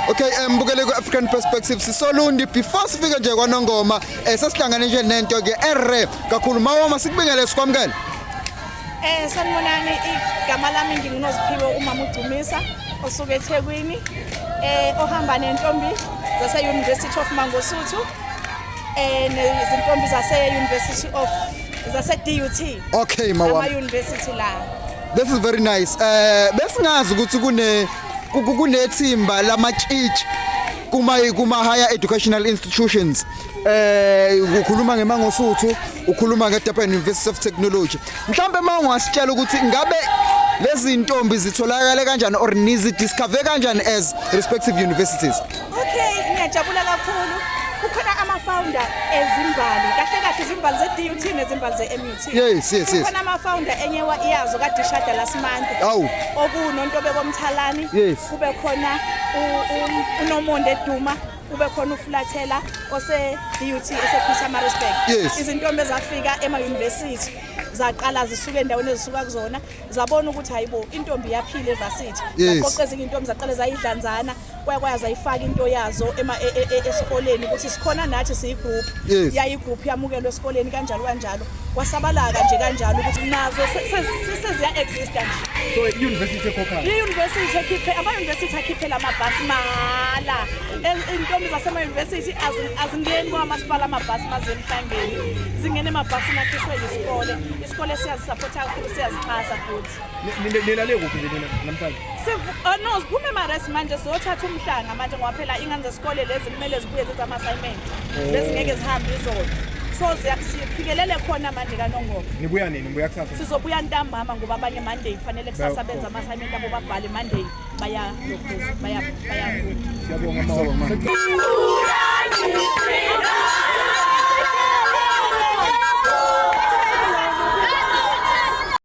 Okay, mbukele ku African Perspective sisoLundi. Before sifike nje kwaNongoma, sesihlangane nje nento ke ere kakhulu. Mawoma, sikubingele, sikwamukele. Sanibonani, igama lami nginguNoziphiwe umama uDumisa osuka eThekwini, ohamba nentombi zase University of Mangosuthu nezintombi zase University of zase DUT. Okay, mawama. Ama university la. This is very nice. Besingazi ukuthi kunethimba lamatshitshi kuma higher educational institutions. Ukhuluma ngeMangosuthu, ukhuluma ngeDurban University of Technology. Mhlambe mawungasitshela ukuthi ngabe lezi ntombi zitholakala kanjani or nizi discover kanjani as respective universities? Okay, ngiyajabula kakhulu. Kukhona ama-founder ezimbali. Kahle kahle izimbali ze-DUT nezimbali ze-MUT. Yes. Kukhona ama-founder enye yazo kade ishada last month. Awu. Okunontobeko Mthalani. Kube khona uNomonde Duma, kube khona uFlathela ose DUT ese Pietermaritzburg. Izintombi ezafika ema university zaqala zisuka endaweni ezisuka kuzona, zabona ukuthi hayibo, intombi iyaphila evarsity. Zaqoqa ezinye intombi, zaqala zayidlanzana, kwaya zayifaka into yazo ema esikoleni ukuthi sikhona nathi siyigroup. Yayi group yamukelwe esikoleni kanjalo kanjalo, kwasabalaka nje kanjalo ukuthi nazo seziya exista nje. So i-university ekhokhayo? I-university ekhiphe, ama-university akhiphe lamabhasi mahala. Iy'ntombi zasema-university azingeni kwamasipala amabhasi maziye emhlangeni, zingene emabhasini akhishwe yisikole. Isikole siyazisapotha kakhulu, siyazixhasa futhi. Nilale kuphi nje nina namhlanje? Oh, no, siphume ema-res manje, sizothatha umhlanga manje ngoba phela ingane zesikole lezi kumele zibuye zenze ama-assignment. Lezi ngeke zihambe izolo, so siphikelele khona manje kaNongoma. Nibuya nini? Nibuya kusasa? Sizobuya ntambama ngoba abanye Monday kufanele kusasa benze ama-assignment abo, babhale Monday, bayafunda. Siyabonga, mama.